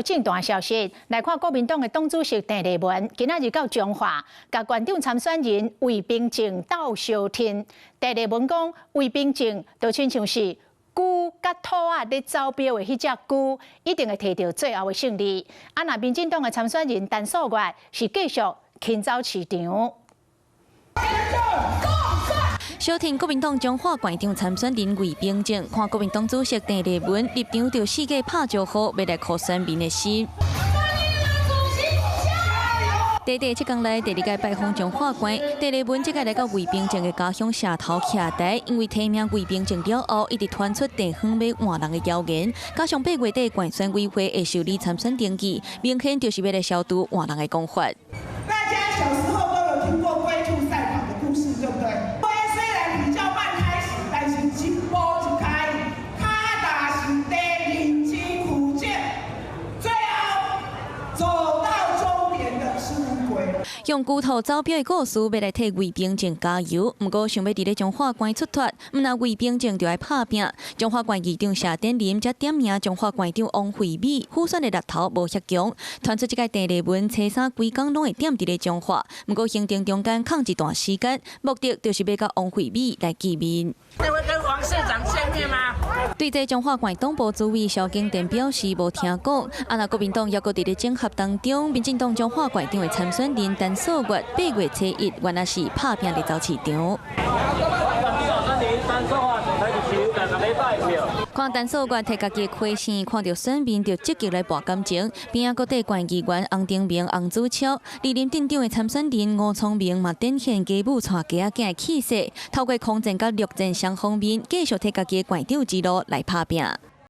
政壇消息來看，國民黨的黨主席鄭麗文今仔日到彰化，共縣長參選人魏冰靜鬥相挺。鄭麗文講，魏冰靜就親像是龜佮兔仔咧走標的彼隻龜，一定會提著最後的勝利。啊，若民進黨的參選人陳素月是繼續輕走市場。相挺國民黨彰化縣長參選人魏冰靜，看國民黨主席鄭麗文入場就四界拍招呼，欲來箍選民的心。短短7工內，第二屆拜訪彰化縣，鄭麗文這屆來到魏冰靜的家鄉社頭徛台，因為提名魏冰靜了後，一直傳出地方欲換人的謠言，加上8月底縣選委會會受理參選登記，明顯就是欲來消除換人的講法。大家小時候都有聽過龜兔賽跑的故事，對不對？龜雖然比較慢開始，但是一步一跤，跤踏實地認真負責，最後走到終點的是烏龜。用龜兔走標的故事，欲來替魏冰靜加油。毋過想欲佇咧彰化縣出脫，毋但魏冰靜就愛拍拚。彰化縣議長謝典林才點名彰化縣長王惠美，輔選的力頭無遐強。傳出這屆鄭麗文初三規工攏會踮佇咧彰化，毋過行程中間空一段時間，目的就是欲佮王惠美來見面。你會跟王市長見面嗎？對這彰化縣黨部主委蕭景田表示無聽講。啊，若國民黨猶閣佇咧整合當中，民進黨彰化縣長的參選人陳素月8月初1，原來是拍拚咧走市場。看陳素月提家己的開線，看著選民就積極來博感情。邊仔閣綴縣議員洪定明、洪子超，二林鎮長的參選人吳聰明嘛，展現家母帶雞仔囝的氣勢，透過空戰佮陸戰雙方面，繼續提家己的縣長之路來拍拚。